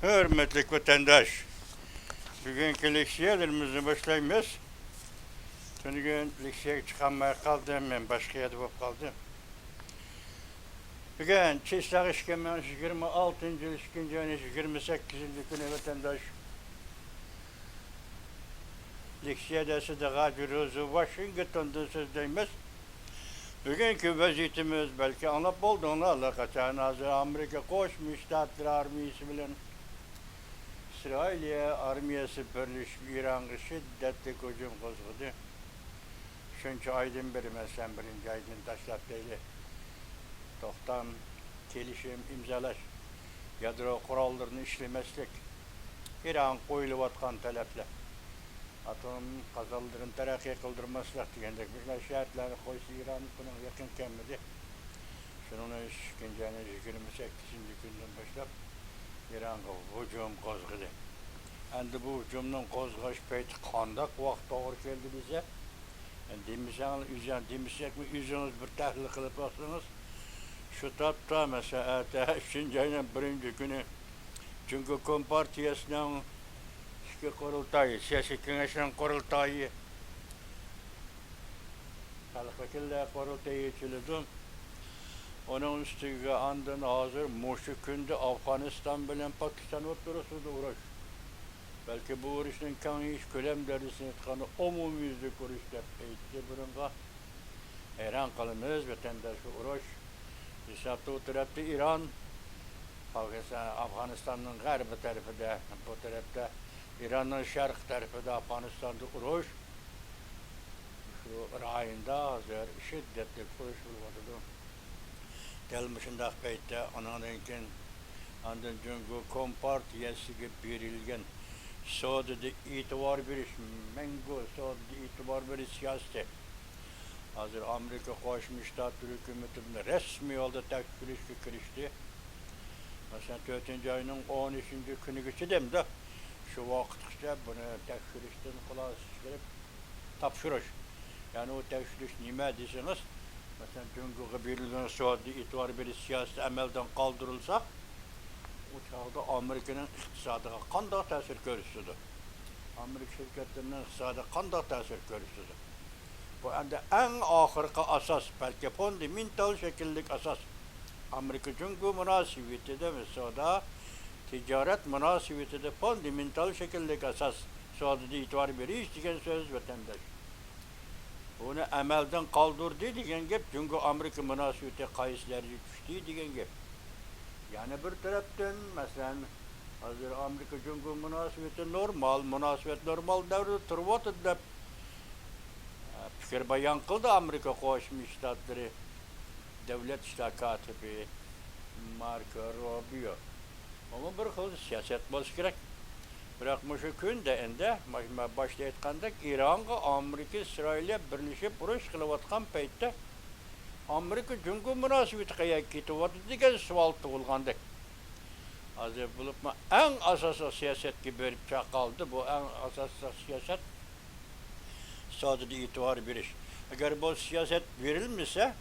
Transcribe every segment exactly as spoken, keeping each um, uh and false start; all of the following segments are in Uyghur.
ھۆرمەتلىك ۋەتەنداش، بۈگۈنكى لېكسىيەلىرىمىزنى باشلايمىز. تۈنۈگۈن لېكسىيەگە چىقالماي قالدىم، مەن باشقا يەردە بولۇپ قالدىم. بۈگۈن چىسلاغ ئىككى مىڭ يىگىرمە ئالتىنچى يىل ئىككىنچى ئاينىڭ يىگىرمە سەككىزىنچى كۈنى ۋەتەنداش. لېكسىيەدە سىدىغا جۇرۇزۇ ۋاشىنگتوندىن سۆزلەيمىز. بۈگۈنكى ۋەزىيىتىمىز، بەلكى ئاڭلاپ بولدۇڭلار ئاللىقاچان، ھازىر ئامېرىكا قوشما شتاتلىرى ئارمىيىسى بىلەن ئىسرائىلىيە ئارمىيەسى بىرلىشىپ ئىرانغا شىددەتلىك ھۇجۇم قوزغىدى. شۇنچە ئايدىن بېرى، مەسىلەن، بىرىنچى ئايدىن تاشلاپ دەيلى، توختام، كېلىشىم ئىمزالاش، يادرو قوراللىرىنى ئىشلىمەسلىك، ئىرانغا قويۇلۇۋاتقان تەلەپلەر، ئاتوم قازانلىرىنى تەرەققىي قىلدۇرماسلىق دېگەندەك بىر نەچچە شەرتلەرنى قويسا، ئىران بۇنىڭغا يېقىن كەلمىدى. شۇنىڭ بىلەن ئىككىنچى ئاينىڭ يىگىرمە سەككىزىنچى كۈنىدىن باشلاپ ئىرانغا ھۇجۇم قوزغىدى. ئەمدى بۇ ھۇجۇمنىڭ قوزغاش پەيتى قانداق ۋاقىت توغرا كەلدى دېسە، دېمىسەڭلار، ئۆزۈڭ، دېمىسەكمۇ، ئۆزىڭىز بىر تەھلىل قىلىپ باقسىڭىز، شۇ تاپتا، مەسىلەن، ئەتە ئۈچىنچى ئاينىڭ بىرىنچى كۈنى جۇڭگو كومپارتىيەسىنىڭ ئىچكى قۇرۇلتايى، سىياسىي كېڭەشنىڭ قۇرۇلتايى، خەلق ۋەكىللەر قۇرۇلتىيى ئېچىلىدۇ. ئۇنىڭ ئۈستىگە ئاندىن ھازىر مۇشۇ كۈندە ئافغانىستان بىلەن پاكىستان ئوتتۇرىسىدا ئۇرۇش. بەلكى بۇ ئۇرۇشنىڭ كېڭىيىش، كۆلەم دەرىجىسىنى ئېيتقاندا، ئومۇميۈزلۈك ئۇرۇش دەپ ئېيتتى بۇنىڭغا. ھەيران قالىمىز، ۋەتەنداش، بۇ ئۇرۇش. ھېسابتا ئۇ تەرەپتە ئىران، پاكىستان، ئافغانىستاننىڭ غەربىي تەرىپىدە، بۇ تەرەپتە ئىراننىڭ شەرقىي تەرىپىدە، ئافغانىستاندا ئۇرۇش. شۇ رايوندا ھازىر شىددەتلىك ئۇرۇش بولۇۋاتىدۇ. دەل مۇشۇنداق پەيتتە ئۇنىڭدىن كېيىن ئاندىن جۇڭگو كومپارتىيەسىگە بېرىلگەن سودىدا ئېتىبار بېرىش، مەڭگۈ سودىدا ئېتىبار بېرىش سىياسىتى. ھازىر ئامېرىكا قوشما شتاتلىرى ھۆكۈمىتى بۇنى رەسمىي ھالدا تەكشۈرۈشكە كىرىشتى. مەسىلەن، تۆتىنچى ئاينىڭ ئون ئۈچىنچى كۈنىگىچە دەمدە شۇ ۋاقىتقىچە بۇنى تەكشۈرۈشتىن خۇلاسە چىقىرىپ تاپشۇرۇش. يەنى ئۇ تەكشۈرۈش نېمە دېسىڭىز، مەسىلەن، جۇڭگوغا بېرىلگەن سودا ئېتىبار بېرىش سىياسىتى ئەمەلدىن قالدۇرۇلسا، ئۇ چاغدا ئامېرىكىنىڭ ئىقتىسادىغا قانداق تەسىر كۆرسىتىدۇ؟ ئامېرىكا شىركەتلىرىنىڭ ئىقتىسادىغا قانداق تەسىر كۆرسىتىدۇ؟ بۇ ئەمدى ئەڭ ئاخىرقى ئاساس، بەلكى فۇندامېنتال شەكىللىك ئاساس. ئامېرىكا جۇڭگو مۇناسىۋىتىدە ۋە سودا تىجارەت مۇناسىۋىتىدە فۇندامېنتال شەكىللىك ئاساس، سودىدا ئېتىبار بېرىش دېگەن سۆز، ۋەتەنداش. بۇنى ئەمەلدىن قالدۇردى دېگەن گەپ، جۇڭگو ئامېرىكا مۇناسىۋىتى قايسى دەرىجىگە چۈشتى دېگەن گەپ. يەنە بىر تەرەپتىن، مەسىلەن، ھازىر ئامېرىكا جۇڭگو مۇناسىۋىتى نورمال، مۇناسىۋەت نورمال دەۋردە تۇرۇۋاتىدۇ دەپ، ئە، پىكىر بايان قىلدى ئامېرىكا قوشما شتاتلىرى دۆلەت ئىشلار كاتىپى ماركو روبىيو. ئۇمۇ بىر خىل سىياسەت بولسا كېرەك. بىراق مۇشۇ كۈندە ئەمدى، مانا باشتا ئېيتقاندەك، ئىرانغا ئامېرىكا، ئىسرائىلىيە بىرلىشىپ ئۇرۇش قىلىۋاتقان پەيتتە، ئامېرىكا جۇڭگو مۇناسىۋىتى قەيەرگە كېتىۋاتىدۇ دېگەن سوئال تۇغۇلغاندەك. ھازىر بولۇپمۇ ئەڭ ئاساسلىق سىياسەتكە بېرىپ چاقالدى. بۇ ئەڭ ئاساسلىق سىياسەت سودىدا ئېتىبار بېرىش. ئەگەر بۇ سىياسەت بېرىلمىسە،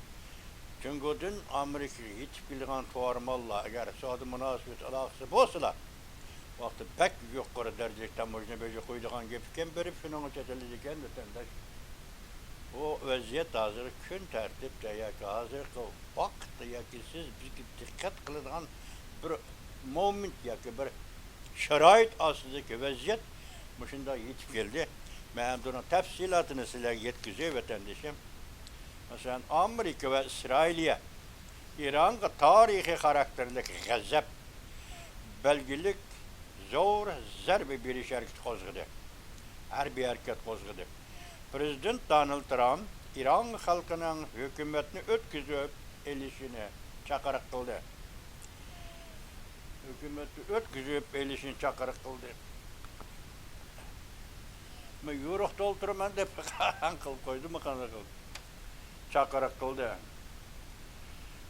جۇڭگودىن ئامېرىكىغا يېتىپ كېلىدىغان تاۋار ماللار، ئەگەر سودا مۇناسىۋىتى ئالاقىسى بولسىلا، بۇ ۋاقىتتا بەك يۇقىرى دەرىجىلىك تاموژنا بېجى قويىدىغان گەپ ئىكەن، بېرىپ شۇنىڭغا چېتىلىدىكەن، ۋەتەنداش. بۇ ۋەزىيەت ھازىرقى كۈن تەرتىپتە ياكى ھازىرقى ۋاقىتتا ياكى سىز بىزگە دىققەت قىلىدىغان بىر مومېنت ياكى بىر شارائىت ئاستىدىكى ۋەزىيەت مۇشۇنداق يېتىپ كەلدى. مەن بۇنىڭ تەپسىلاتىنى سىلەرگە يەتكۈزەي، ۋەتەندىشىم. مەسىلەن، ئامېرىكا ۋە ئىسرائىلىيە ئىرانغا تارىخىي خاراكتېرلىك غەزەپ بەلگىلىك زور زەربە بېرىش ھەرىكىتى قوزغىدى. ھەربىي ھەرىكەت قوزغىدى. پىرېزىدېنت دونالد ترامپ ئىران خەلقىنىڭ ھۆكۈمەتنى ئۆتكۈزۈپ ئېلىشىنى چاقىرىق قىلدى. ھۆكۈمەتنى ئۆتكۈزۈپ ئېلىشنى چاقىرىق قىلدى. مەن يورۇقتا ئولتۇرىمەن دەپ قىلىپ قويدىمۇ قانداق قىلدى؟ چاقىرىق قىلدى.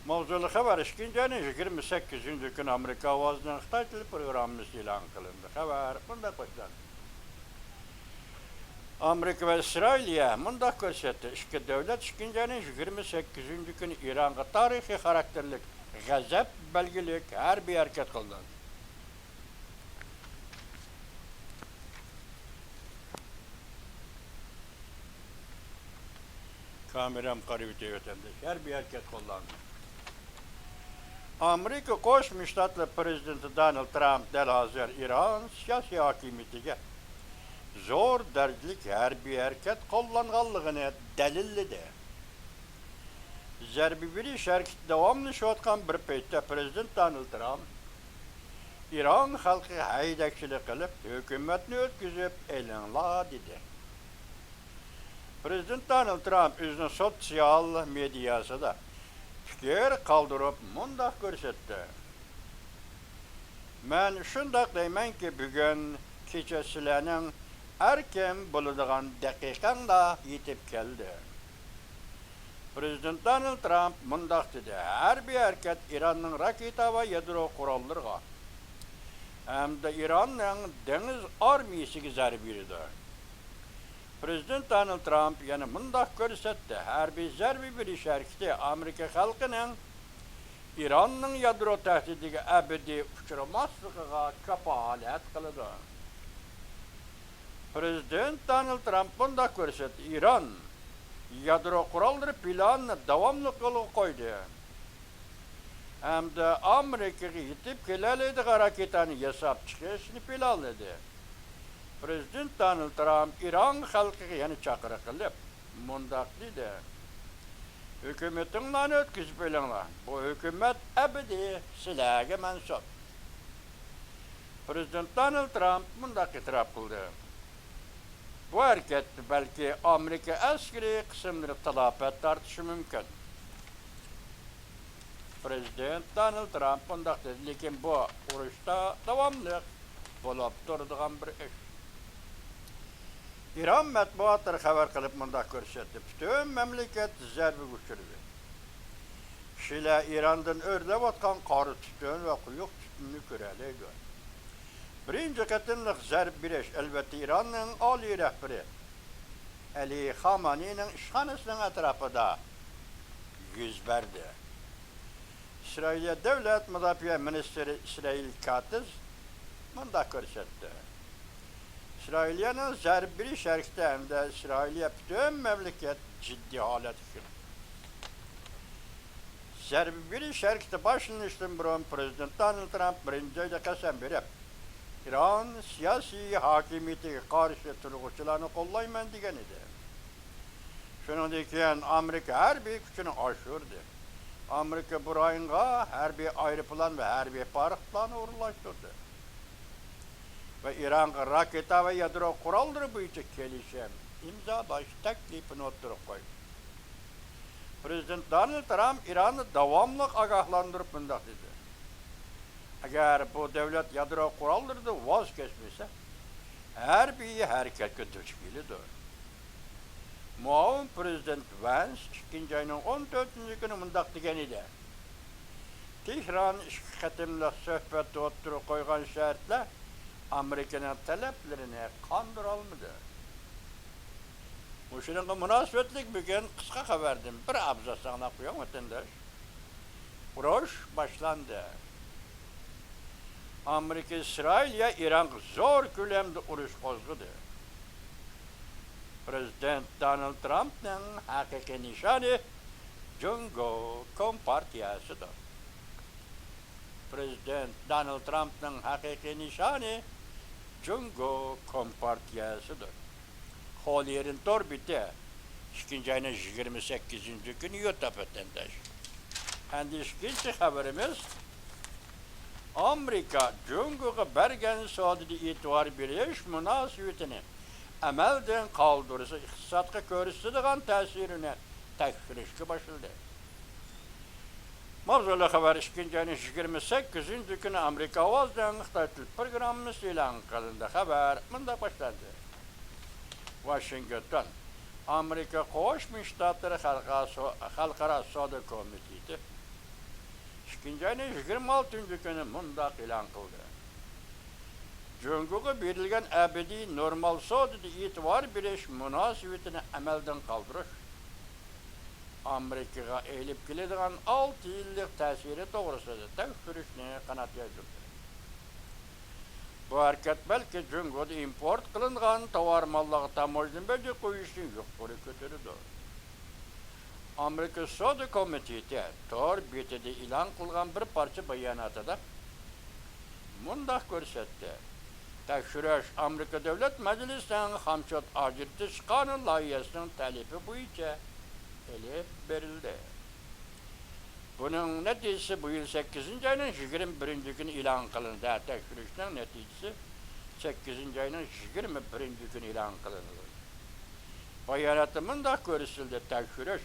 ماۋزۇلۇق خەۋەر، ئىككىنچى ئاينىڭ يىگىرمە سەككىزىنچى كۈنى ئامېرىكا ئاۋازىنىڭ خىتاي تىلى پروگراممىسى ئېلان قىلىندى. خەۋەر مۇنداق باشلاندى. ئامېرىكا ۋە ئىسرائىلىيە مۇنداق كۆرسەتتى، ئىككى دۆلەت ئىككىنچى ئاينىڭ يىگىرمە سەككىزىنچى كۈنى ئىرانغا تارىخىي خاراكتېرلىك غەزەپ بەلگىلىك ھەربىي ھەرىكەت قىلدى. كامېرام قارىۋېتى ۋەتەنداش، ھەربىي ھەرىكەت قوللاندى. ئامېرىكا قوشما شتاتلىرى پىرېزىدېنتى دونالد ترامپ دەل ھازىر ئىران سىياسىي ھاكىمىيىتىگە زور دەرىجىلىك ھەربىي ھەرىكەت قوللانغانلىقىنى دەلىللىدى. زەربە بېرىش ھەرىكىتى داۋاملىشىۋاتقان بىر پەيتتە، پىرېزىدېنت دونالد ترامپ ئىران خەلقىگە ھەيدەكچىلىك قىلىپ، ھۆكۈمەتنى ئۆتكۈزۈپ ئېلىڭلار، دېدى. پىرېزىدېنت دونالد ترامپ ئۆزىنىڭ سوتسىيال مېدىياسىدا پىكىر قالدۇرۇپ مۇنداق كۆرسەتتى: مەن شۇنداق دەيمەنكى، بۈگۈن كېچە سىلەرنىڭ ئەركىن بولىدىغان دەقىقەڭلار يېتىپ كەلدى. پىرېزىدېنت دونالد ترامپ مۇنداق دېدى: ھەربىي ھەرىكەت ئىراننىڭ راكېتا ۋە يادرو قوراللىرىغا ھەمدە ئىراننىڭ دېڭىز ئارمىيىسىگە زەربە بېرىدۇ. پىرېزىدېنت دونالد ترامپ يەنە مۇنداق كۆرسەتتى: ھەربىي زەربە بېرىش ھەرىكىتى ئامېرىكا خەلقىنىڭ ئىراننىڭ يادرو تەھدىتىگە ئەبەدىي ئۇچرىماسلىقىغا كاپالەت قىلىدۇ. پىرېزىدېنت دونالد ترامپ مۇنداق كۆرسەتتى: ئىران يادرو قوراللىرى پىلانىنى داۋاملىق يولغا قويدى ھەمدە ئامېرىكىغا يېتىپ كېلەلەيدىغان راكېتانى ياساپ چىقىشنى پىلانلىدى. پىرېزىدېنت دونالد ترامپ ئىران خەلقىگە يەنە چاقىرىق قىلىپ مۇنداق دېدى: ھۆكۈمىتىڭلارنى ئۆتكۈزۈپ ئېلىڭلار، بۇ ھۆكۈمەت ئەبەدىي سىلەرگە مەنسۇپ. پىرېزىدېنت دونالد ترامپ مۇنداق ئېتىراپ قىلدى: بۇ ھەرىكەتتە بەلكى ئامېرىكا ئەسكىرىي قىسىملىرى تالاپەت تارتىشى مۇمكىن. پىرېزىدېنت دونالد ترامپ مۇنداق دېدى: لېكىن بۇ ئۇرۇشتا داۋاملىق بولۇپ تۇرىدىغان بىر ئىش. ئىران مەتبۇئاتلىرى خەۋەر قىلىپ مۇنداق كۆرسەتتى: پۈتۈن مەملىكەت زەربىگە ئۇچرىدى. كىشىلەر ئىراندىن ئۆرلەۋاتقان قارا تۈتۈن ۋە قويۇق تۈتۈننى كۆرەلەيدۇ. بىرىنچى قېتىملىق زەربە بېرىش، ئەلۋەتتە، ئىراننىڭ ئالىي رەھبىرى ئەلى خامانىنىڭ ئىشخانىسىنىڭ ئەتراپىدا يۈز بەردى. ئىسرائىلىيە دۆلەت مۇداپىئە مىنىستىرى ئىسرائىل كاتىز مۇنداق كۆرسەتتى: ئىسرائىلىيەنىڭ زەربە بېرىش ھەرىكىتى ھەمدە ئىسرائىلىيە پۈتۈن مەملىكەت جىددىي ھالەتكە كىردى. زەربە بېرىش ھەرىكىتى باشلىنىشتىن بۇرۇن پىرېزىدېنت دونالد ترامپ بىرىنچى ئايدا قەسەم بېرىپ، ئىران سىياسىي ھاكىمىيىتىگە قارشى تۇرغۇچىلارنى قوللايمەن، دېگەن ئىدى. شۇنىڭدىن كېيىن ئامېرىكا ھەربىي كۈچىنى ئاشۇردى. ئامېرىكا بۇ رايونغا ھەربىي ئايروپىلان ۋە ھەربىي پاراخوتلارنى ئورۇنلاشتۇردى ۋە ئىرانغا راكېتا ۋە يادرو قوراللىرى بويىچە كېلىشىم ئىمزالاش تەكلىپىنى ئوتتۇرىغا قويدى. پىرېزىدېنت دونالد ترامپ ئىراننى داۋاملىق ئاگاھلاندۇرۇپ مۇنداق دېدى: ئەگەر بۇ دۆلەت يادرو قوراللىرىدىن ۋاز كەچمىسە، ھەربىي ھەرىكەتكە دۇچ كېلىدۇ. مۇئاۋىن پىرېزىدېنت ۋەنس ئىككىنچى ئاينىڭ ئون تۆتىنچى كۈنى مۇنداق دېگەن ئىدى: تېھران ئىككى قېتىملىق سۆھبەتتە ئوتتۇرىغا قويغان شەرتلەر ئامېرىكىنىڭ تەلەپلىرىنى قاندۇرالمىدى. مۇشۇنىڭغا مۇناسىۋەتلىك بۈگۈن قىسقا خەۋەردىن بىر ئابزاس ئاڭلاپ قويۇڭ، ۋەتەنداش. ئۇرۇش باشلاندى. ئامېرىكا ئىسرائىلىيە ئىرانغا زور كۆلەمدە ئۇرۇش قوزغىدى. پىرېزىدېنت دونالد ترامپنىڭ ھەقىقىي نىشانى جۇڭگو كومپارتىيەسىدۇر. پىرېزىدېنت دونالد ترامپنىڭ ھەقىقىي نىشانى جۇڭگو كومپارتىيەسىدۇر. خوليېرىن تور بېتى، ئىككىنچى ئاينىڭ يىگىرمە سەككىزىنچى كۈنى يوتاپ، ۋەتەنداش. ئەمدى ئىككىنچى خەۋىرىمىز، ئامېرىكا جۇڭگوغا بەرگەن سودىدا ئېتىبار بېرىش مۇناسىۋىتىنى ئەمەلدىن قالدۇرسا، ئىقتىسادقا كۆرسىتىدىغان تەسىرىنى تەكشۈرۈشكە باشلىدى. ماۋزۇلۇق خەۋەر ئىككىنچى ئاينىڭ يىگىرمە سەككىزىنچى كۈنى ئامېرىكا ئاۋازىنىڭ خىتاي تىل پروگراممىسى ئېلان قىلىندى. خەۋەر مۇنداق باشلاندى. ۋاشىنگتون، ئامېرىكا قوشما شتاتلىرى خەلقئارا سو-، خەلقئارا سودا كومىتېتى ئىككىنچى ئاينىڭ يىگىرمە ئالتىنچى كۈنى مۇنداق ئېلان قىلدى. جۇڭگوغا بېرىلگەن ئەبەدىي نورمال سودىدا ئېتىبار بېرىش مۇناسىۋىتىنى ئەمەلدىن قالدۇرۇش ئامېرىكىغا ئېلىپ كېلىدىغان ئالتە يىللىق تەسىرى توغرىسىدا تەكشۈرۈشنى قانات يايدۇردى. بۇ ھەرىكەت بەلكى جۇڭگودا ئىمپورت قىلىنغان تاۋار ماللارغا تاموژنا بەجى قويۇشنى يۇقىرى كۆتۈرىدۇ. ئامېرىكا سودا كومىتېتى تور بېتىدە ئېلان قىلغان بىر پارچە باياناتىدا مۇنداق كۆرسەتتى: تەكشۈرۈش ئامېرىكا دۆلەت مەجلىسىنىڭ خامچوت ئاجرىتىش قانۇن لايىھەسىنىڭ تەلىپى بويىچە ئېلىپ بېرىلدى. بۇنىڭ نەتىجىسى بۇ يىل سەككىزىنچى ئاينىڭ يىگىرمە بىرىنچى كۈنى ئېلان قىلىندى. تەكشۈرۈشنىڭ نەتىجىسى سەككىزىنچى ئاينىڭ يىگىرمە بىرىنچى كۈنى ئېلان قىلىندى. باياناتتا مۇنداق كۆرسىتىلدى: تەكشۈرۈش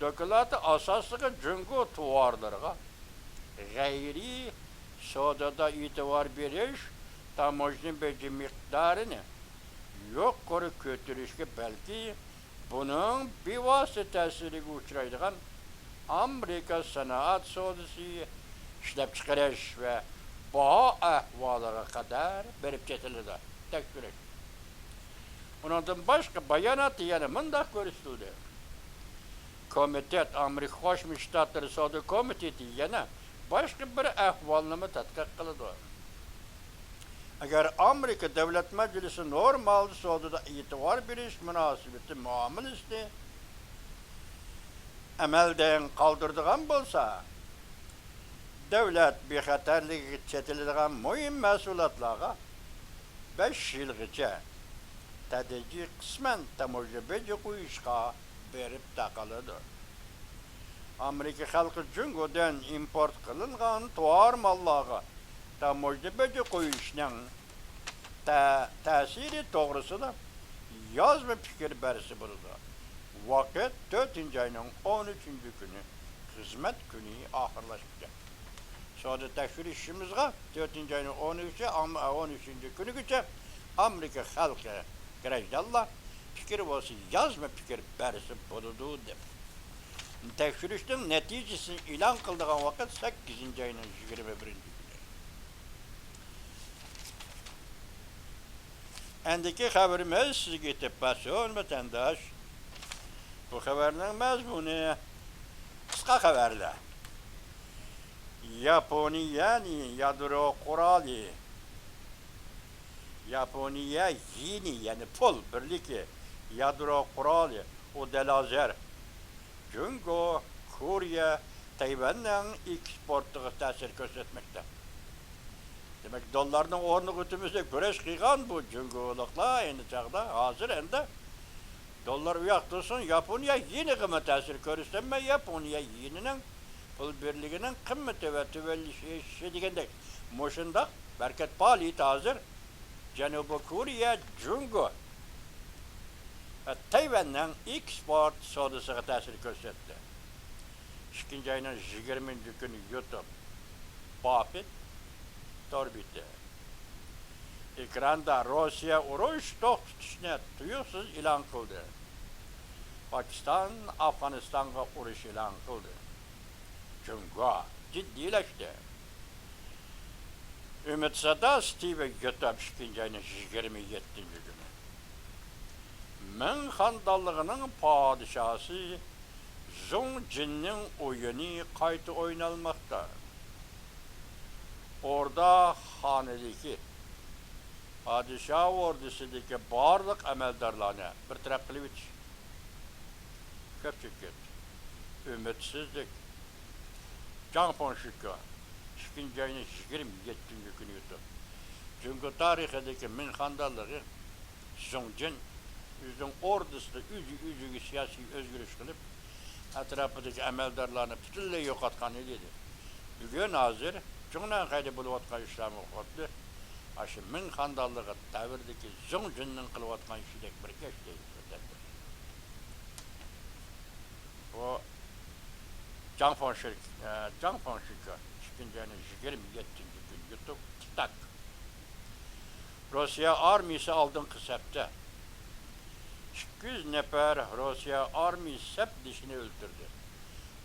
دوكلاتى ئاساسلىقى جۇڭگو تاۋارلىرىغا غەيرىي سودىدا ئېتىبار بېرىش تاموژنا بېجى مىقدارىنى يۇقىرى كۆتۈرۈشكە، بەلكى بۇنىڭ بىۋاسىتە تەسىرىگە ئۇچرايدىغان ئامېرىكا سانائەت سودىسى، ئىشلەپچىقىرىش ۋە باھا ئەھۋالىغا قەدەر بېرىپ چېتىلىدۇ. تەكشۈرۈش. ئۇنىڭدىن باشقا، باياناتتا يەنە مۇنداق كۆرسىتىلدى: كومىتېت، ئامېرىكا قوشما شتاتلىرى سودا كومىتېتى يەنە باشقا بىر ئەھۋالنىمۇ تەتقىق قىلىدۇ. ئەگەر ئامېرىكا دۆلەت مەجلىسى نورمال سودىدا ئېتىبار بېرىش مۇناسىۋىتى مۇئامىلىسىنى ئەمەلدىن قالدۇرىدىغان بولسا، دۆلەت بىخەتەرلىكىگە چېتىلىدىغان مۇھىم مەھسۇلاتلارغا بەش يىلغىچە تەدرىجىي قىسمەن تاموژنا بېجى قويۇشقا بېرىپ تاقىلىدۇ. ئامېرىكا خەلقى جۇڭگودىن ئىمپورت قىلىنغان تاۋار ماللارغا تاموژنا بېجى قويۇشنىڭ تە-، تەسىرى توغرىسىدا يازما پىكىر بەرسە بولىدۇ. ۋاقىت تۆتىنچى ئاينىڭ ئون ئۈچىنچى كۈنى، خىزمەت كۈنى ئاخىرلاشقۇچە. سودا تەكشۈرۈشىمىزغا تۆتىنچى ئاينىڭ ئون ئۈچى، ئام-، ئون ئۈچىنچى كۈنىگىچە ئامېرىكا خەلقى، گراژدانلار پىكىر بولسا يازما پىكىر بەرسە بولىدۇ، دەپ. تەكشۈرۈشنىڭ نەتىجىسىنى ئېلان قىلىدىغان ۋاقىت سەككىزىنچى ئاينىڭ يىگىرمە بىرىنچى كۈنى. ئەندىكى خەۋىرىمىز سىزگە يېتىپ بارسۇن، ۋەتەنداش. بۇ خەۋەرنىڭ مەزمۇنى قىسقا خەۋەردە. ياپونىيەنى يادرو قورالى، ياپونىيە يېنى، يەنى پۇل بىرلىكى، يادرو قورالى، ئۇدەل ھازىر. جۇڭگو، كورېيە، تەيۋەننىڭ ئېكسپورتىغا تەسىر كۆرسەتمەكتە. دېمەك، دوللارنىڭ ئورنىغا ئۆتىمىز دەپ كۈرەش قىلغان بۇ جۇڭگولۇقلار ئەينى چاغدا، ھازىر ئەمدى دوللار ئۇ ياقتا تۇرسۇن، ياپونىيە يېنىغىمۇ تەسىر كۆرسەتمەي، ياپونىيە يېنىنىڭ پۇل بىرلىكىنىڭ قىممىتى ۋە تۆۋەنلىشىشى دېگەندەك مۇشۇنداق بەرىكەت پائالىيىتى ھازىر جەنۇبىي كورېيە، جۇڭگو ۋە تەيۋەننىڭ ئېكسپورت سودىسىغا تەسىر كۆرسەتتى. ئىككىنچى ئاينىڭ يىگىرمىنچى كۈنى يۇتۇپ، بافېت تور بېتى ئېكراندا روسىيە ئۇرۇش توختىتىشنى تۇيۇقسىز ئېلان قىلدى. پاكىستان ئافغانىستانغا ئۇرۇش ئېلان قىلدى. جۇڭگو جىددىيلەشتى. ئۈمىد سادا ستىۋى يۇتۇپ، ئىككىنچى ئاينىڭ يىگىرمە يەتتىنچى كۈنى. مىڭ خاندانلىقىنىڭ پادىشاھى زۇڭ جىننىڭ ئويۇنى قايتا ئوينالماقتا. ئوردا خانىدىكى، پادىشاھ ئوردىسىدىكى بارلىق ئەمەلدارلارنى بىر تەرەپ قىلىۋېتىش. كۆپچىلىك، ئۈمىدسىزلىك. جاڭ فېڭشىكې، ئىككىنچى ئاينىڭ يىگىرمە يەتتىنچى كۈنى يۇتۇپ، جۇڭگو تارىخىدىكى مىڭ خاندانلىقى زۇڭ جىن ئۆزىنىڭ ئوردىسىدا ئۆزى ئۆزىگە سىياسىي ئۆزگىرىش قىلىپ، ئەتراپىدىكى ئەمەلدارلارنى پۈتۈنلەي يوقاتقان ئىدى. بۈگۈن ھازىر جۇڭنەنخەيدە بولۇۋاتقان ئىشلارمۇ خۇددى ئاشۇ مىڭ خاندانلىقى دەۋرىدىكى زۇڭ جىننىڭ قىلىۋاتقان ئىشىدەك بىر ئىش دەيدۇ. بۇ جاڭ فېڭشىك، ئە، جاڭ فېڭشىكې ئىككىنچى ئاينىڭ يىگىرمە يەتتىنچى كۈنى يۇتۇپ، تىك تاك. روسىيە ئارمىيىسى ئالدىنقى سەپتە. ئىككى يۈز نەپەر روسىيە ئارمىيىسى سەپدىشىنى ئۆلتۈردى.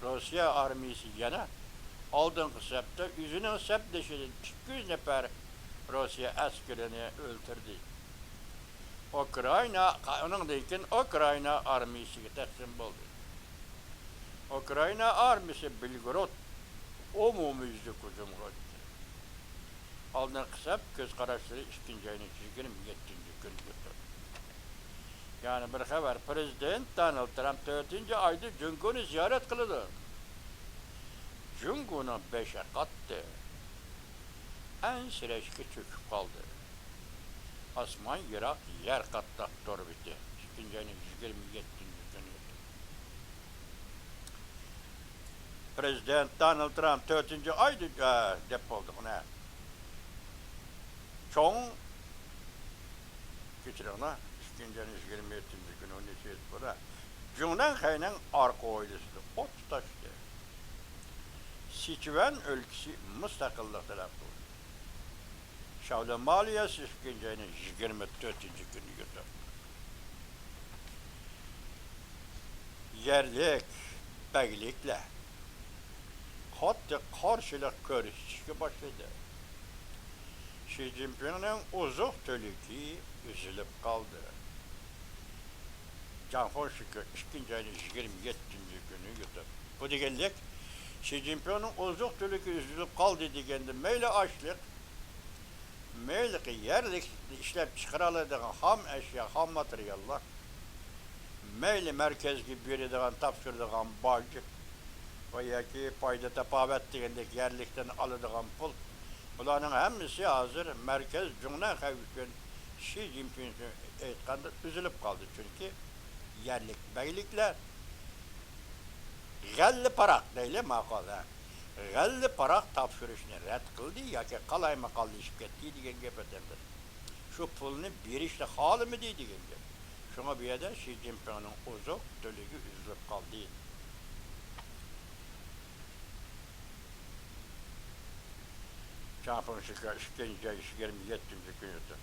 روسىيە ئارمىيىسى يەنە ئالدىنقى سەپتە ئۆزىنىڭ سەپدىشىدىن ئىككى يۈز نەپەر روسىيە ئەسكىرىنى ئۆلتۈردى. ئۇكرائىنا، ئۇنىڭدىن كېيىن ئۇكرائىنا ئارمىيىسىگە تەسلىم بولدى. ئۇكرائىنا ئارمىيىسى بېلگورود ئومۇميۈزلۈك ھۇجۇمغا ئۆتتى. ئالدىنقى سەپ كۆز قاراشلىرى ئىككىنچى ئاينىڭ يىگىرمە يەتتىنچى كۈنى ئۆتتى. يەنە بىر خەۋەر، پىرېزىدېنت دونالد ترامپ تۆتىنچى ئايدا جۇڭگونى زىيارەت قىلىدۇ. جۇڭگونىڭ بېشى قاتتى. ئەنسىرەشكە چۆكۈپ قالدى. ئاسمان يىراق، يەر قاتتىق تور بېتى. ئىككىنچى ئاينىڭ يىگىرمە يەتتىنچى كۈنى. پىرېزىدېنت دونالد ترامپ تۆتىنچى ئايدا، ئە، دەپ بولدۇق، نە؟ چوڭ، كەچۈرۈڭلار، ئىككىنچى ئاينىڭ يىگىرمە يەتتىنچى كۈنى، ئون نەچچە يىل بۇرۇن، جۇڭنەن خەينىڭ ئارقا ھويلىسىدا ئوت تۇتاشتى. سىچۈەن ئۆلكىسى مۇستەقىللىق تەلەپ قىلدى. شاۋلىن مالىيەسى ئىككىنچى ئاينىڭ يىگىرمە تۆتىنچى كۈنى يۈرىدۇ. يەرلىك بەگلىكلەر قاتتىق قارشىلىق كۆرسىتىشكە باشلىدى. شى جىنپىڭنىڭ ئوزۇق تۈلۈكى ئۈزۈلۈپ قالدى. جاڭ فېڭشۈكۈ ئىككىنچى ئاينىڭ يىگىرمە يەتتىنچى كۈنى يۈرىدۇ. بۇ دېگەنلىك، شى جىنپىڭنىڭ ئوزۇق تۈلۈكى ئۈزۈلۈپ قالدى دېگەندە، مەيلى ئاشلىق، مەيلى يەرلىك ئىشلەپچىقىرالايدىغان خام ئەشيا، خام ماتېرىياللار، مەيلى مەركەزگە بېرىدىغان، تاپشۇرىدىغان باج ۋە ياكى پايدا تاپاۋەت دېگەندەك يەرلىكتىن ئالىدىغان پۇل، بۇلارنىڭ ھەممىسى ھازىر مەركەز جۇڭنەن خەي ئۈچۈن، شى جىنپىڭ ئۈچۈن ئېيتقاندا، ئۈزۈلۈپ قالدى. چۈنكى يەرلىك بەگلىكلەر غەللە پاراق دەيلى، ماقۇل، ھە. غەللە پاراق تاپشۇرۇشنى رەت قىلدى ياكى قالايمىقانلىشىپ كەتتى دېگەن گەپ ئەمەس. شۇ پۇلنى بېرىشنى خالىمىدى دېگەن گەپ. شۇڭا بۇ يەردە شى جىنپىڭنىڭ ئوزۇق تۈلۈكى ئۈزۈلۈپ قالدى. جاڭ فېڭشۈكۈ ئىككىنچى ئاي يىگىرمە يەتتىنچى كۈنى.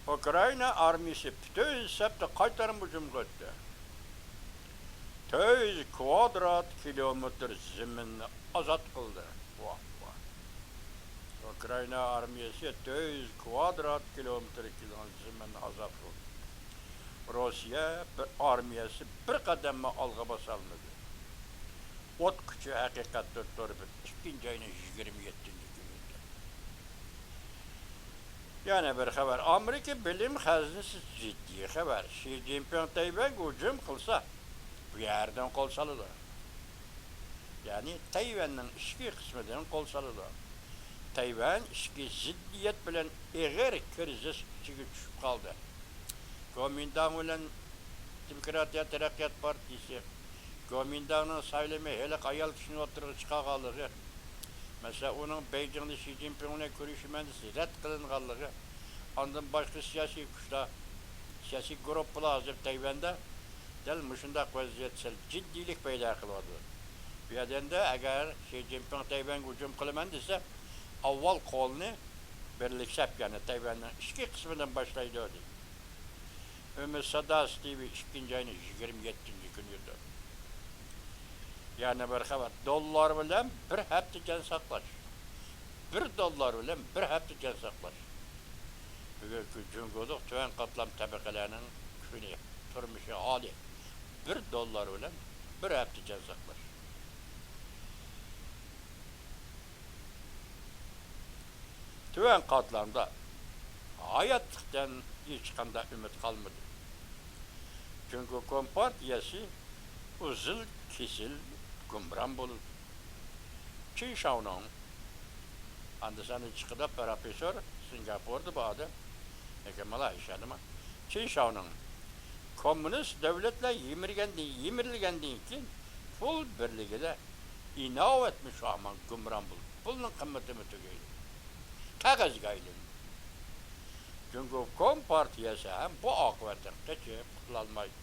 ئۇكرائىنا ئارمىيىسى پۈتۈن سەپتە قايتارما ھۇجۇمغا ئۆتتى. تۆت يۈز كۋادرات كىلومېتىر زېمىننى ئازاد قىلدى. ۋاھ، ۋاھ. ئۇكرائىنا ئارمىيىسى تۆت يۈز كۋادرات كىلومېتىر كېلىدىغان زېمىننى ئازاد قىلدى. روسىيە بىر ئارمىيەسى بىر قەدەممۇ ئالغا باسالمىدى. ئوت كۈچى ھەقىقەتتە تور بېتى ئىككىنچى ئاينىڭ يىگىرمە يەتتىنچى كۈنى. يەنە بىر خەۋەر. ئامېرىكا بىلىم خەزىنىسى جىددىي خەۋەر. شى جىنپىڭ تەيۋەنگە ھۇجۇم قىلسا، بۇ يەردىن قول سالىدۇ. يەنى تەيۋەننىڭ ئىچكى قىسمىدىن قول سالىدۇ. تەيۋەن ئىچكى زىددىيەت بىلەن ئېغىر كىرىزىس ئىچىگە چۈشۈپ قالدى. گومىنداڭ بىلەن دېموكراتىيە تەرەققىيات پارتىيىسى، گومىنداڭنىڭ سايلىمى ھېلىقى ئايال كىشىنىڭ ئوتتۇرىغا چىقارغانلىقى، مەسىلەن، ئۇنىڭ بېيجىڭدا شى جىنپىڭ بىلەن كۆرۈشىمەن دېسە رەت قىلىنغانلىقى، ئاندىن باشقا سىياسىي كۈچلەر، سىياسىي گۇرۇپپىلار ھازىر تەيۋەندە دەل مۇشۇنداق ۋەزىيەت سەل جىددىيلىك پەيدا قىلىۋاتىدۇ. بۇ يەردە ئەگەر شى جىنپىڭ تەيۋەنگە ھۇجۇم قىلىمەن دېسە، ئاۋۋال قولىنى بىرلىكسەپ، يەنى تەيۋەننىڭ ئىچكى قىسمىدىن باشلايدۇ، دېدى. ئۈمىد ساداسى تىۋى ئىككىنچى ئاينىڭ يىگىرمە يەتتىنچى كۈنى يۈرىدۇ. يەنە بىر خەۋەر، دوللار بىلەن بىر ھەپتە جان ساقلاش. بىر دوللار بىلەن بىر ھەپتە جان ساقلاش. بۈگۈنكى جۇڭگولۇق تۆۋەن قاتلام تەبىقىلەرنىڭ كۈنى، تۇرمۇشى، ھالى. بىر دوللار بىلەن بىر ھەپتە جان ساقلاش. تۆۋەن قاتلامدا ھاياتلىقتىن ھېچقانداق ئۈمىد قالمىدى. جۇڭگو كومپارتىيەسى ئۇزۇل كېسىل گۇمران بولىدۇ. چىن شاۋنىڭ، ئاندىساندا چىقىدۇ پروفېسسور، سىنگاپوردا بار ئادەم، لېكىن مالايشىيادىمۇ. چىن شاۋنىڭ، كوممۇنىست دۆلەتلەر يىمىرگەندىن، يىمىرىلگەندىن كېيىن پۇل بىرلىكىدە ئىناۋەتمۇ شۇ ھامان گۇمران بولىدۇ. پۇلنىڭ قىممىتىمۇ تۈگەيدۇ. قەغەزگە ئايلىنىدۇ. جۇڭگو كومپارتىيەسى ھەم بۇ ئاقىۋەتتىن قېچىپ قۇتۇلالمايدۇ.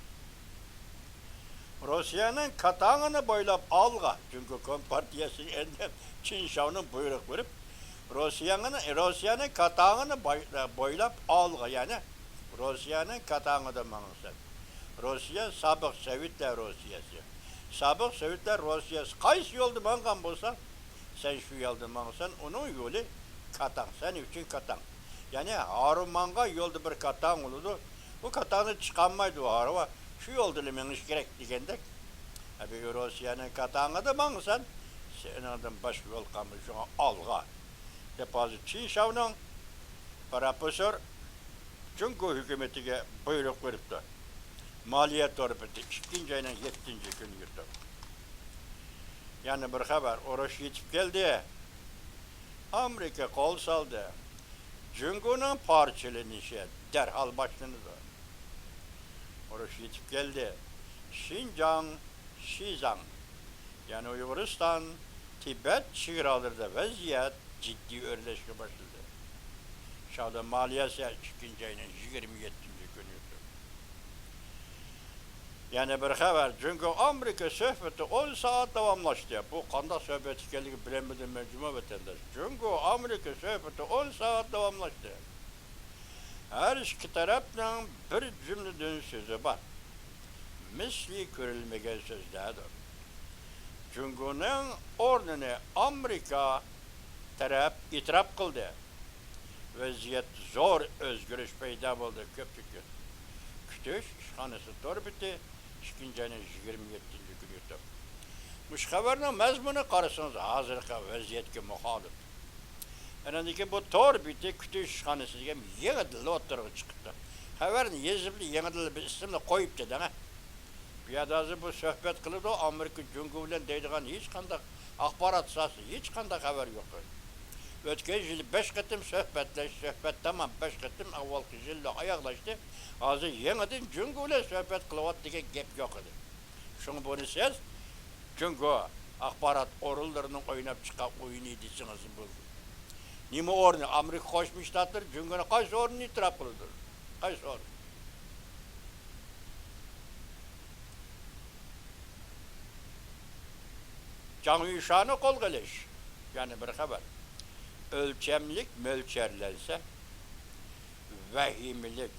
روسىيەنىڭ كاتاڭىنى بويلاپ ئالغا، جۇڭگو كومپارتىيەسىگە ئەندەم چىن شاۋنىڭ بۇيرۇق بېرىپ، روسىيەنىڭ، روسىيەنىڭ كاتاڭىنى باي-، بويلاپ ئالغا، يەنى روسىيەنىڭ كاتاڭىدا ماڭىسەن. روسىيە سابىق سوۋېتلار روسىيەسى. سابىق سوۋېتلار روسىيەسى قايسى يولدا ماڭغان بولسا، سەن شۇ يولدا ماڭىسەن، ئۇنىڭ يولى كاتاڭ، سەن ئۈچۈن كاتاڭ. يەنى ھارۋا ماڭغان يولدا بىر كاتاڭ بولىدۇ. بۇ كاتاڭدىن چىقالمايدۇ ھارۋا. شۇ يولدىلا مېڭىش كېرەك دېگەندەك. ھە، بۈگۈن روسىيەنىڭ كاتاڭىدا ماڭىسەن، سېنىڭدىن باشقا يول قالمايدۇ، شۇڭا ئالغا، دەپ ھازىر چىن شاۋنىڭ پروفېسسور جۇڭگو ھۆكۈمىتىگە بۇيرۇق بېرىپتۇ. مالىيە تور بېتى، ئىككىنچى ئاينىڭ يەتتىنچى كۈنى يۇتۇپ. يەنە بىر خەۋەر، ئۇرۇش يېتىپ كەلدى. ئامېرىكا قول سالدى. جۇڭگونىڭ پارچىلىنىشى دەرھال باشلىنىدۇ. ئۇرۇش يېتىپ كەلدى. شىنجاڭ، شىزاڭ، يەنى ئۇيغۇرىستان، تىبەت چېگرالىرىدا ۋەزىيەت جىددىي ئۆرلەشكە باشلىدى. شياۋدۇن مالىيەسى، ئىككىنچى ئاينىڭ يىگىرمە يەتتىنچى كۈنى يۇتۇپ. يەنە بىر خەۋەر، جۇڭگو ئامېرىكا سۆھبىتى ئون سائەت داۋاملاشتى. بۇ قانداق سۆھبەت ئىكەنلىكىنى بىلەلمىدىم مەن، جۇمۇ ۋەتەنداش. جۇڭگو ئامېرىكا سۆھبىتى ئون سائەت داۋاملاشتى. ھەر ئىككى تەرەپنىڭ بىر جۈملىدىن سۆزى بار. مىسلى كۆرۈلمىگەن سۆزلەردۇر. جۇڭگونىڭ ئورنىنى ئامېرىكا تەرەپ ئېتىراپ قىلدى. ۋەزىيەتتە زور ئۆزگىرىش پەيدا بولدى. كۆپچىلىك كۈتۈش ئىشخانىسى تور بېتى، ئىككىنچى ئاينىڭ يىگىرمە يەتتىنچى كۈنى يۇتۇپ. مۇشۇ خەۋەرنىڭ مەزمۇنى، قارىسىڭىز، ھازىرقى ۋەزىيەتكە مۇخالىپ. ئەنەندىكى بۇ تور بېتى كۈتۈش ئىشخانىسى دېگەن يېڭىدىنلا ئوتتۇرىغا چىقىپتۇ. خەۋەرنى يېزىپلا، يېڭىدىنلا بىر ئىسىمنى قويۇپتۇ دەڭە. بۇ يەردە ھازىر بۇ سۆھبەت قىلىدۇ، ئامېرىكا جۇڭگو بىلەن دەيدىغان ھېچقانداق ئاخبارات ساھەسىدە ھېچقانداق خەۋەر يوق. ئۆتكەن يىلى بەش قېتىم سۆھبەتلەش، سۆھبەت تامام، بەش قېتىم ئاۋۋالقى يىللا ئاياغلاشتى. ھازىر يېڭىدىن جۇڭگو بىلەن سۆھبەت قىلىۋاتىدۇ دېگەن گەپ يوق ئىدى. شۇڭا بۇنى سىز جۇڭگو ئاخبارات ئورۇنلىرىنىڭ ئويناپ چىققان ئويۇنى دېسىڭىزمۇ بولىدۇ. نېمە ئورنى؟ ئامېرىكا قوشما شتاتلىرى جۇڭگونىڭ قايسى ئورنىنى ئېتىراپ قىلىدۇ؟ قايسى ئورۇن؟ جاڭ يۈشانى قولغا ئېلىش. يەنە بىر خەۋەر. ئۆلچەملىك مۆلچەرلەنسە، ۋەھىمىلىك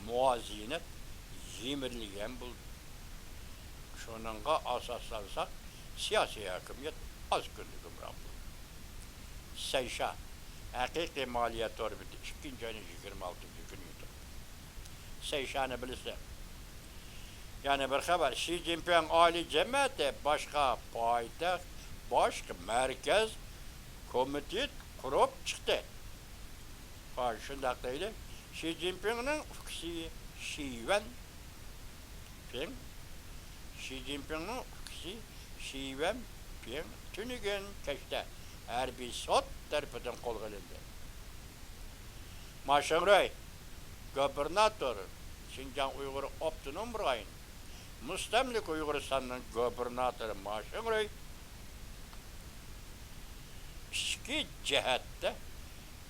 مۇۋازىنەت يىمىرىلگەن بولىدۇ. شۇنىڭغا ئاساسلانساق، سىياسىي ھاكىمىيەت ئاز كۈندە گۇمران بولىدۇ. سەيشا، ھەقىقىي مالىيە تور بېتى، ئىككىنچى ئاينىڭ يىگىرمە ئالتىنچى كۈنى يۇتۇپ. سەيشانى بىلىسىلەر. يەنە بىر خەۋەر، شى جىنپىڭ ئالىي جەمەتى باشقا پايتەخت، باشقا مەركەز كومىتېت قۇرۇپ چىقتى. ھا، شۇنداق دەيلى. شى جىنپىڭنىڭ ئۇكىسى شى ۋەن پىڭ، شى جىنپىڭنىڭ ئۇكىسى شى ۋەن پىڭ تۈنۈگۈن كەچتە ھەربىي سوت تەرىپىدىن قولغا ئېلىندى. ما شېڭرۇي، گۇبېرناتور، شىنجاڭ ئۇيغۇر ئاپتونوم رايون، مۇستەملىكە ئۇيغۇرىستاننىڭ گۇبېرناتورى ما شېڭرۇي ئىچكى جەھەتتە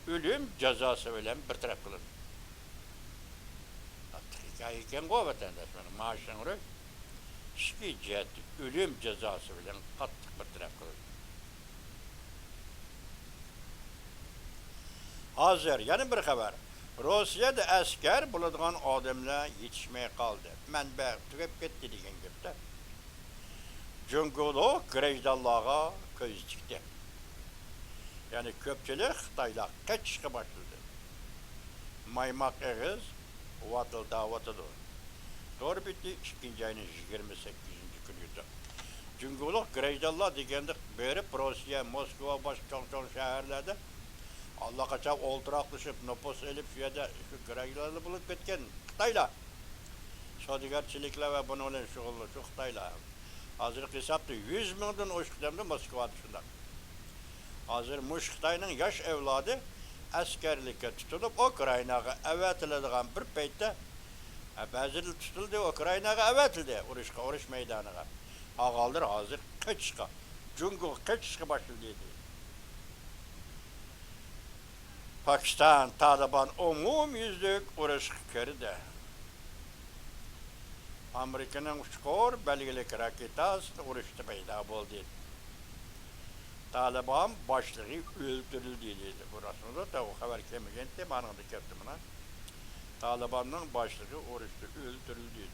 ئۆلۈم جازاسى بىلەن بىر تەرەپ قىلىندى. قاتتىق ھېكايە ئىكەنغۇ، ۋەتەنداشلار، ما شېڭرۇي ئىچكى جەھەتتە ئۆلۈم جازاسى بىلەن قاتتىق بىر تەرەپ قىلىندى. ھازىر يەنە بىر خەۋەر. روسىيەدە ئەسكەر بولىدىغان ئادەملەر يېتىشمەي قالدى. مەنبە تۈگەپ كەتتى دېگەن گەپتە. جۇڭگولۇق گىرەجدانلارغا كۆز تىكتى. يەنى كۆپچىلىك خىتايلار قېچىشقا باشلىدى. مايماق ئېغىز ۋاتىلداۋاتىدۇ. تور بېتى، ئىككىنچى ئاينىڭ يىگىرمە سەككىزىنچى كۈنى يۇتۇپ. جۇڭگولۇق گىرەجدانلار دېگەندە بېرىپ روسىيە، موسكۋا، باشقا چوڭ-چوڭ شەھەرلەردە ئاللىقاچان ئولتۇراقلىشىپ، نوپۇس ئېلىپ، شۇ يەردە شۇ گىرەجدانلار بولۇپ كەتكەن خىتايلار. سودىگەرچىلىكلەر ۋە بۇنىڭ بىلەن شۇغۇللىنىش، شۇ خىتايلار. ھازىرقى ھېسابتا يۈز مىڭدىن ئوشۇق ئادەمدە موسكۋادا شۇنداق. ھازىر مۇشۇ خىتاينىڭ ياش ئەۋلادى ئەسكەرلىككە تۇتۇلۇپ، ئۇكرائىناغا ئەۋەتىلىدىغان بىر پەيتتە، ھە، بەزىلىرى تۇتۇلدى، ئۇكرائىناغا ئەۋەتىلدى، ئۇرۇشقا، ئۇرۇش مەيدانىغا. قالغانلىرى ھازىر قېچىشقا، جۇڭگوغا قېچىشقا باشلىدى. پاكىستان، تالىبان ئومۇميۈزلۈك ئۇرۇشقا كىردى. ئامېرىكىنىڭ ئۇچقۇر بەلگىلىك راكېتاسى ئۇرۇشتا پەيدا بولدى. تالىبان باشلىقى ئۆلتۈرۈلدى دېدى. بۇ راستمىدۇ؟ تاۋۇ خەۋەر كەلمىگەنتى، مانىڭدا كەپتۇ مانا. تالىباننىڭ باشلىقى ئۇرۇشتا ئۆلتۈرۈلدى.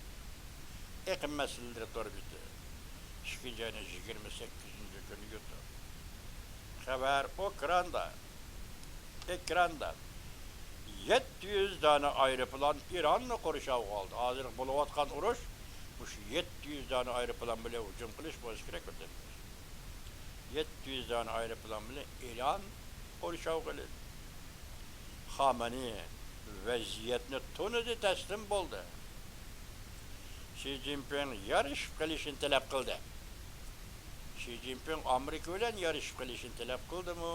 ئېقىم مەسىلىلىرى تور بېتى. ئىككىنچى ئاينىڭ يىگىرمە سەككىزىنچى كۈنى يۇتۇپ. خەۋەر ئوكراندا. ئېكراندا يەتتە يۈز دانە ئايروپىلان ئىراننى قورشاۋغا ئالدى. ھازىر بولۇۋاتقان ئۇرۇش مۇشۇ يەتتە يۈز دانە ئايروپىلان بىلەن ھۇجۇم قىلىش بولسا كېرەك، ۋەتەنداش. يەتتە يۈز دانە ئايروپىلان بىلەن ئىران قورشاۋغا ئېلىندى. خامنەئى ۋەزىيەتنى تونۇدى، تەسلىم بولدى. شى جىنپىڭ يارىشىپ قېلىشىنى تەلەپ قىلدى. شى جىنپىڭ ئامېرىكا بىلەن يارىشىپ قېلىشىنى تەلەپ قىلدىمۇ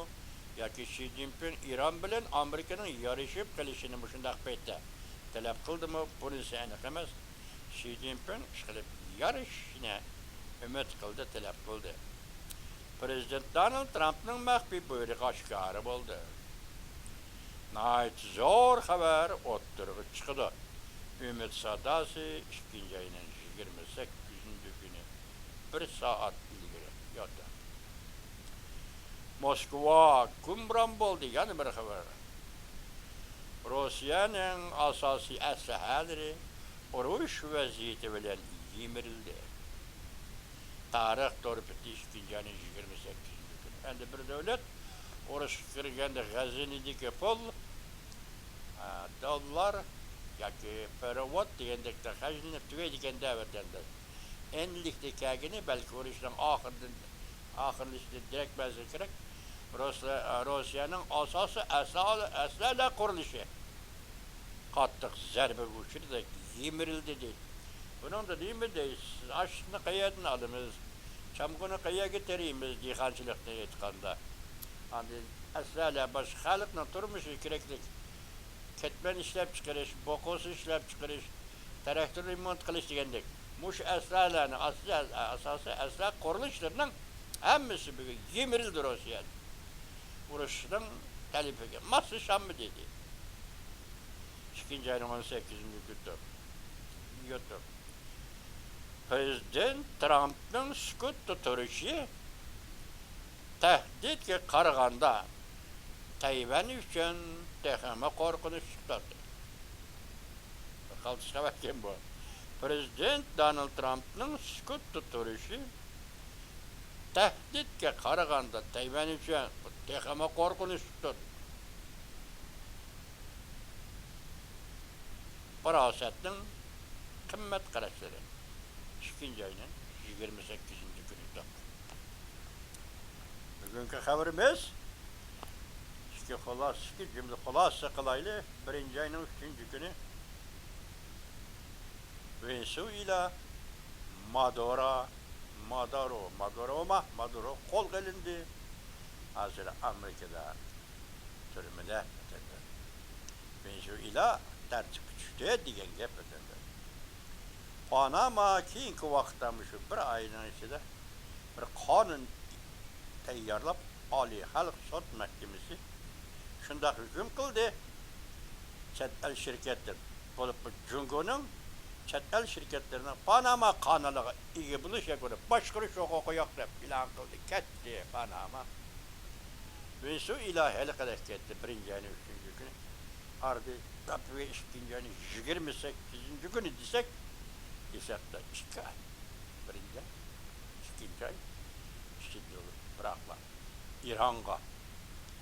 ياكى شى جىنپىڭ ئىران بىلەن ئامېرىكىنىڭ يارىشىپ قېلىشىنى مۇشۇنداق پەيتتە تەلەپ قىلدىمۇ، بۇنىسى ئېنىق ئەمەس. شى جىنپىڭ ئىشقىلىپ يارىشىشنى ئۈمىد قىلدى، تەلەپ قىلدى. پىرېزىدېنت دونالد ترامپنىڭ مەخپىي بۇيرۇقى ئاشكارا بولدى. ناھايىتى زور خەۋەر ئوتتۇرىغا چىقىدۇ. ئۈمىد ساداسى ئىككىنچى ئاينىڭ يىگىرمە سەككىزىنچى كۈنى بىر سائەت ئىلگىرى ياتا. موسكۋا گۇمران بولدى. يەنە بىر خەۋەر. روسىيەنىڭ ئاساسىي ئەسلىھەلىرى ئۇرۇش ۋەزىيىتى بىلەن يىمىرىلدى. تارىخ تور بېتى ئىككىنچى ئاينىڭ يىگىرمە سەككىزىنچى كۈنى. ئەمدى بىر دۆلەت ئۇرۇشقا كىرگەندە خەزىنىدىكى پۇل، ئە، دوللار ياكى پېرېۋوت دېگەندەك خەجلىنىپ تۈگەيدىكەن-دە، ۋەتەنداش. ئەمدىلىكتە كەلگىنى بەلكى ئۇرۇشنىڭ ئاخىرىدىن، ئاخىرلىشىشىدىن دېرەك بەرسە كېرەك، روسلا-، روسىيەنىڭ ئاساسىي ئەسلىھە-، ئەسلىھەلەر قۇرۇلۇشى قاتتىق زەربىگە ئۇچرىدى، يىمىرىلدى دەيدۇ. بۇنىڭدا نېمە دەيسىز؟ ئاشلىقنى قەيەردىن ئالىمىز؟ چامغۇنى قەيەرگە تېرىيمىز؟ دېھقانچىلىقنى ئېيتقاندا. ئاندىن ئەسلىھەلەر باشقا خەلقنىڭ تۇرمۇشىغا كېرەكلىك. كەتمەن ئىشلەپچىقىرىش، بوقۇسى ئىشلەپچىقىرىش، تراكتور رېمونت قىلىش دېگەندەك. مۇشۇ ئەسلىھەلەرنىڭ ئاساسىي، ئاساسىي ئەسلىھە قۇرۇلۇشلىرىنىڭ ھەممىسى بۈگۈن يىمىرىلدى روسىيەدە. ئۇرۇشنىڭ تەلىپىگە ماسلىشالمىدى دېدى. ئىككىنچى ئاينىڭ ئون سەككىزىنچى كۈنى يوتۇپ. پىرېزىدېنت ترامپنىڭ سۈكۈتتە تۇرۇشى تەھدىتكە قارىغاندا تەيۋەن ئۈچۈن تېخىمۇ قورقۇنچلۇقتۇر. بىر قالتىس خەۋەركەن بۇ. پىرېزىدېنت دونالد ترامپنىڭ سۈكۈتتە تۇرۇشى تەھدىتكە قارىغاندا تەيۋەن ئۈچۈن تېخىمۇ قورقۇنچلۇقتۇر. پاراسەتنىڭ قىممەت قاراشلىرى. ئىككىنچى ئاينىڭ يىگىرمە سەككىزىنچى كۈنى. بۈگۈنكى خەۋىرىمىز ئىككى خۇلاسە، ئىككى جۈملە خۇلاسە قىلايلى. بىرىنچى ئاينىڭ ئۈچىنچى كۈنى ۋېنېسۇېلا مادورا، مادورو، مادوروما، مادورو قولغا ئېلىندى. ھازىر ئامېرىكىدا تۈرمىدە. ۋېنېسۇېلا تەرتىپكە چۈشتى دېگەن گەپ ئۆتەمدە. پاناما كېيىنكى ۋاقىتتا مۇشۇ بىر ئاينىڭ ئىچىدە بىر قانۇن تەييارلاپ، ئالىي خەلق سوت مەھكىمىسى شۇنداق ھۆكۈم قىلدى، چەت ئەل شىركەتلىرى، بولۇپمۇ جۇڭگونىڭ چەت ئەل شىركەتلىرىنىڭ پاناما قانىلىغا ئىگە بولۇش ياكى ئۇنى باشقۇرۇش ھوقۇقى يوق دەپ ئېلان قىلدى، كەتتى پاناما. ۋېنېسۇېلا ھېلىقىدەك كەتتى، بىرىنچى ئاينىڭ ئۈچىنچى كۈنى. ئارىدا ئىككىنچى ئاينىڭ يىگىرمە سەككىزىنچى كۈنى دېسەك، ھېسابتا ئىككى ئاي. بىرىنچى ئاي، ئىككىنچى ئاي، ئىككىنچى يىل. بىراقلا ئىرانغا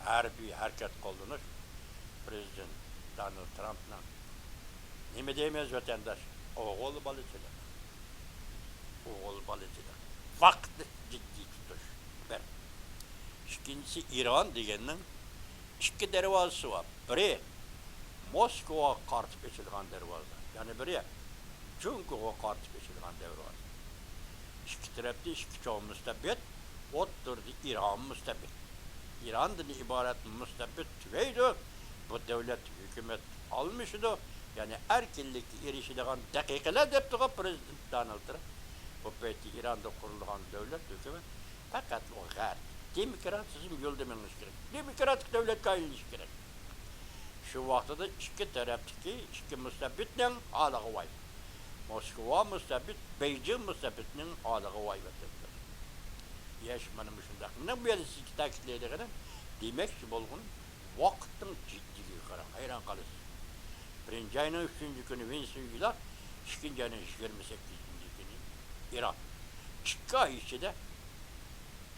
ھەربىي ھەرىكەت قوللىنىش پىرېزىدېنت دونالد ترامپنىڭ، نېمە دەيمىز ۋەتەنداش، ئوغۇل بالىچىلىق. ئوغۇل بالىچىلىق. ۋاقىتنى جىددىي تۇتۇش. بىر. ئىككىنچىسى، ئىران دېگەننىڭ ئىككى دەرۋازىسى بار. بىرى موسكۋاغا قارىتىپ ئېچىلغان دەرۋازا. يەنە بىرى جۇڭگوغا قارىتىپ ئېچىلغان دەرۋازا. ئىككى تەرەپتە ئىككى چوڭ مۇستەبىت، ئوتتۇرىدا ئىران مۇستەبىت. ئىراندىن ئىبارەت مۇستەبىت تۈگەيدۇ. بۇ دۆلەت ھۆكۈمەت ئالمىشىدۇ، يەنى ئەركىنلىككە ئېرىشىدىغان دەقىقىلەر دەپتىغۇ پىرېزىدېنت دونالد ترامپ. بۇ پەيتتە ئىراندا قۇرۇلغان دۆلەت ھۆكۈمەت پەقەتلا غەرب دېموكراتىزم يولىدا مېڭىشى كېرەك، دېموكراتىك دۆلەتكە ئايلىنىشى كېرەك. شۇ ۋاقتىدا ئىككى تەرەپتىكى ئىككى مۇستەبىتنىڭ ھالىغا ۋاي. موسكۋا مۇستەبىت، بېيجىڭ مۇستەبىتنىڭ ھالىغا ۋاي ۋەتەنداش. ياش مانا مۇشۇنداق. مېنىڭ بۇ يەردە سىزگە تەكىتلەيدىغىنىم، دېمەكچى بولغىنىم، ۋاقىتنىڭ جىددىيلىكىگە قاراڭ، ھەيران قالىسىز. بىرىنچى ئاينىڭ ئۈچىنچى كۈنى ۋېنېسۇېلا، ئىككىنچى ئاينىڭ يىگىرمە سەككىزىنچى كۈنى ئىران. ئىككى ئاي ئىچىدە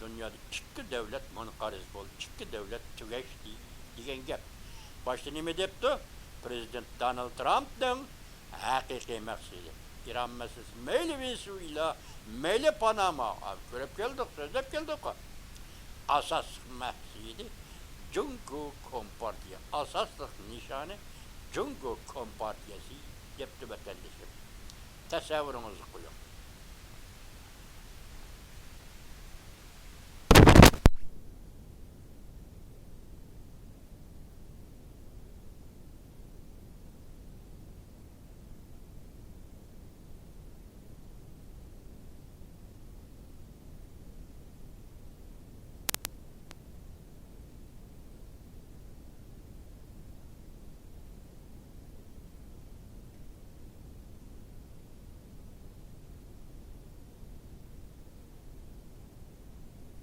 دۇنيادا ئىككى دۆلەت مۇنقەرز بولدى، ئىككى دۆلەت تۈگەشتى دېگەن گەپ. باشتا نېمە دەپتۇ؟ پىرېزىدېنت دونالد ترامپنىڭ ھەقىقىي مەقسىتى ئىران مەسىلىسى. مەيلى ۋېنېسۇېلا، مەيلى پاناما. كۆرۈپ كەلدۇق، سۆزلەپ كەلدۇققۇ. ئاساسلىق مەقسىتى جۇڭگو كومپارتىيە. ئاساسلىق نىشانى جۇڭگو كومپارتىيەسى دەپتۇ ۋەتەندىشىم. تەسەۋۋۇرىڭىزنى قويۇڭ.